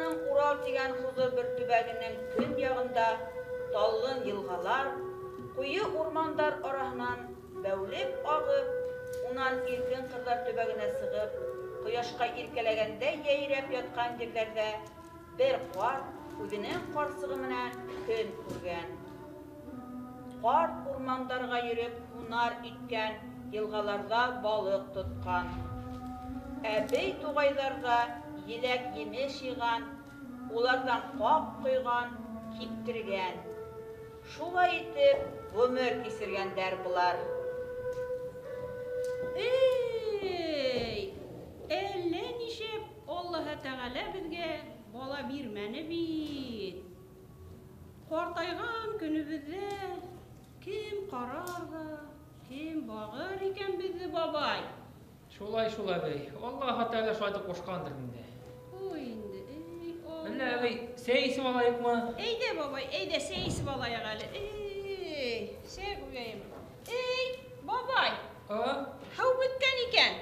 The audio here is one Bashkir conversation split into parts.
Республиканың Урал тигән хозур бер төбәгенең көньягында талгын елгалар, куе урмандар араһынан бәүлеп агып, унан иркен кырлар төбәгенә сығып, кояшка иркәләгәндәй йәйрәп яткан җирләрдә бер карт үзенең карчыгы менән көн күргән. Карт урмандарга йөреп һунар иткән, елгаларда балык тоткан. Әбей тугайларда еләк-емеш йыйган, улардан как койган, киптергән. Шулай итеп гомер кисергәндәр болар. Эй, әллә ничек Аллаһы Тәгалә безгә бала бирмәне бит. Картайган көнебездә кем карар да, кем багыр икән безне, бабай? Шулай шул, әбей. Аллаһы Тәгалә шулай итеп кушкандыр инде. Ой инде, эй, Әллә, Алла. әбей, сәй эчеп алайыкмы? Әйдә, бабай, әйдә, сәй эчеп алайык әле. Эй, сәй куяйым. Эй, бабай, А? һыу беткән икән.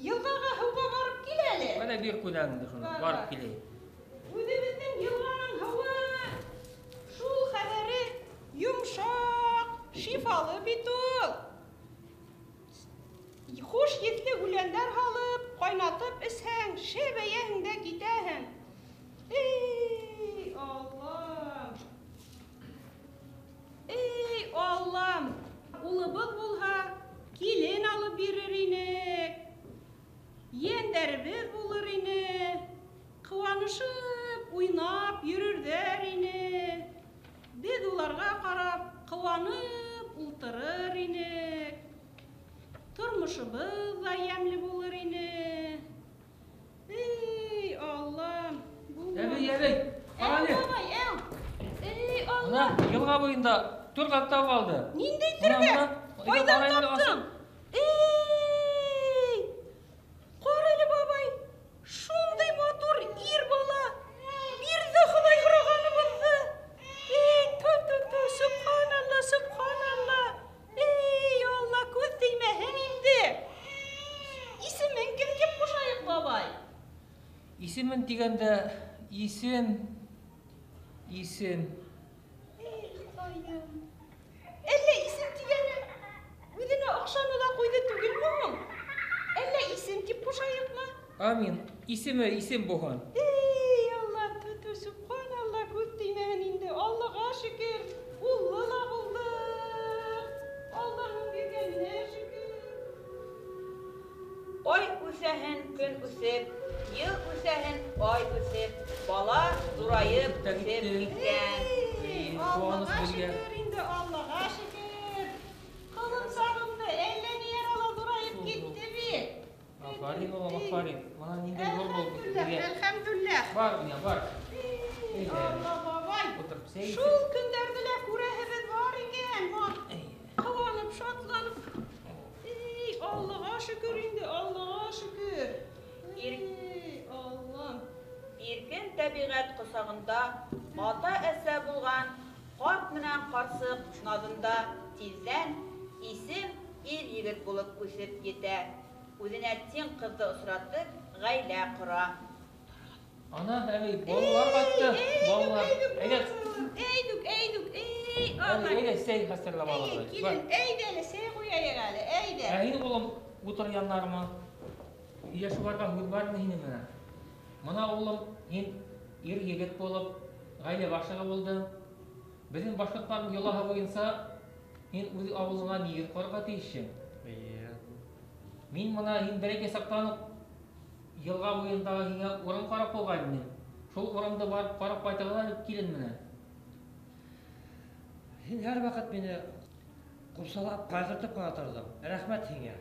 Елгага һыуга барып кил әле. Әнә бир күләңде шуны, Бар, барып бар. киләйем. Үзебезнең елганың һыуы шул хәбәре йомшак, шифалы бит ул. Хуш еҫле үләндәр һалып, ҡайнатып эсһәң, шәбәйәһең дә китәһең. Эй, Аллам! Эй, Аллам! Улыбыҙ булһа, килен алып бирер инек. Ейәндәребеҙ булыр ине. Ҡыуанышып, уйнап йөрөрҙәр ине. Беҙ уларға ҡарап, ҡыуанып ултырыр инек. Тормошобоҙ ҙа йәмле булыр ине. Эй, Аллам! Әбей, әбей, ҡара Әү, әле. бабай, әү! Эй, Мына Алла! йылға буйында төргәк табып алды. Ниндәй Мына, төргәк? мына. Ҡайҙан Ҡара әле, таптың? Эй! Ҡара әле, бабай! Шундай матур ир бала! Бирҙе Хоҙай һорағаныбыҙҙы! Эй, ту-ту-ту, субханалла, субханалла! Эй, Алла, күҙ теймәһен инде! Исемен кем тип ҡушайыҡ, бабай? Исемен тигәндә, исем, исем. Эй, Хоҙайым! Әллә исем тигәне үҙенә оҡшаны ла ҡуйҙы түгелме һуң? Әллә исем тип ҡушайыҡмы? Амин. Исеме исем булһын. Эй, Алла, ту-ту, субханалла, күҙ теймәһен инде. Аллаға шөкөр, уллы ла булдыҡ. Алланың биргәненә шөкөр. Ай үҫәһен көн үҫеп, йыл үҫәһен ай үҫеп, бала ҙурайып Китте, үҫеп китте. киткән. Эй, Ҡыуаныс Аллаға беҙгә. шөкөр инде, Аллаға шөкөр. Ҡолонсағымды әллә ни арала ҙурайып Шул, китте бит. Афарин, улым, афарин. Мына ниндәй ҙур булып китте Әлхәмдүлләһ, беҙгә. әлхәмдүлләһ. Бар, мына, бар. Эй, Әйҙә. Алла бабай. Ултырып сәй Шул эсеп. көндәрҙе лә күрәһебеҙ бар икән. Эй. Ҡыуанып, шатланып. Эй, Аллаға шөкөр инде, Аллаға шөкөр. Эй, Аллам. Иркен тәбиғәт ҡосағында ата-әсә булған ҡарт менән ҡарсыҡ наҙында тиҙҙән исем ир егет булып үҫеп етә. Үҙенә тиң ҡыҙҙы осратып, ғаилә ҡора. Ана, әбей, балалар ҡайтты. Балалар. Әйҙә, Әйҙүк, әйҙүк, эй, әбей, ағай. әйҙә, сәй хәстәрләп Эй, алығыҙ. килен, әйҙә әле, сәй ҡуяйыҡ әле, әйҙә. Ә һин, улым, ултыр яндарыма. Өйләшеп барған һүҙ бар ине һинең менән. Мына, улым, һин ир егет булып, ғаилә башлығы булдың. Беҙҙең башҡорттарҙың йолаһы буйынса һин үҙ ауылыңа нигеҙ ҡорорға тейешһең. Эйе. Мин мына һин бәләкәй саҡтан уҡ йылға буйындағы һиңә урын ҡарап ҡуйған инем. Шул урынды барып ҡарап ҡайтығыҙ әле килен менән. Һин һәр ваҡыт мине ҡурсалап, ҡайғыртып ҡына торҙоң. Рәхмәт һиңә.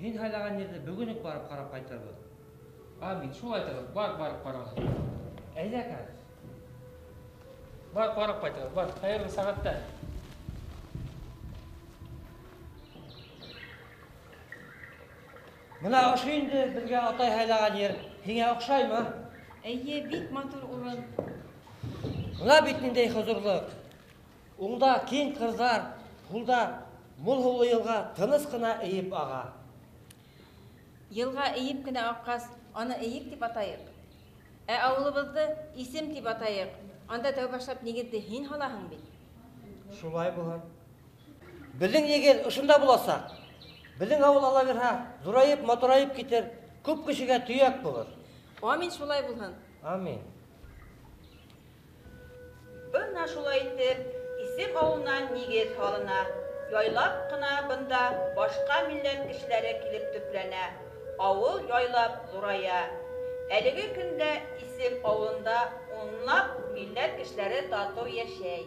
Һин һайлаған ерҙе бөгөн үк барып ҡарап ҡайтырбыҙ. Амин, шулай итегеҙ, бар, барып ҡарағыҙ. Әйҙә, ҡара. Бар, ҡарап ҡайтығыҙ, бар, хәйерле сәғәттә. Мына ошо инде беҙгә атай һайлаған ер. Һиңә оҡшаймы? Эйе, бик матур урын. Мына бит ниндәй хозурлыҡ. Уңда киң ҡырҙар, һулда мул һыулы йылға тыныс ҡына эйеп аға. Йылға эйеп кенә аҡҡас, аны Эйек тип атайыҡ. Ә ауылыбыҙҙы Исем тип атайыҡ. Анда тәү башлап нигеҙҙе һин һалаһың бит. Шулай булһын. Беҙҙең нигеҙ ошонда буласаҡ. Беҙҙең ауыл, Алла бирһә, ҙурайып, матурайып китер, күп кешегә төйәк булыр. Амин, шулай булһын. Амин. Бына шулай итеп, Исем ауылына нигеҙ һалына. Яйлап ҡына бында башҡа милләт кешеләре килеп төпләнә. Ауыл яйлап ҙурая. Әлеге көндә Исем ауылында унлап милләт кешеләре татыу йәшәй.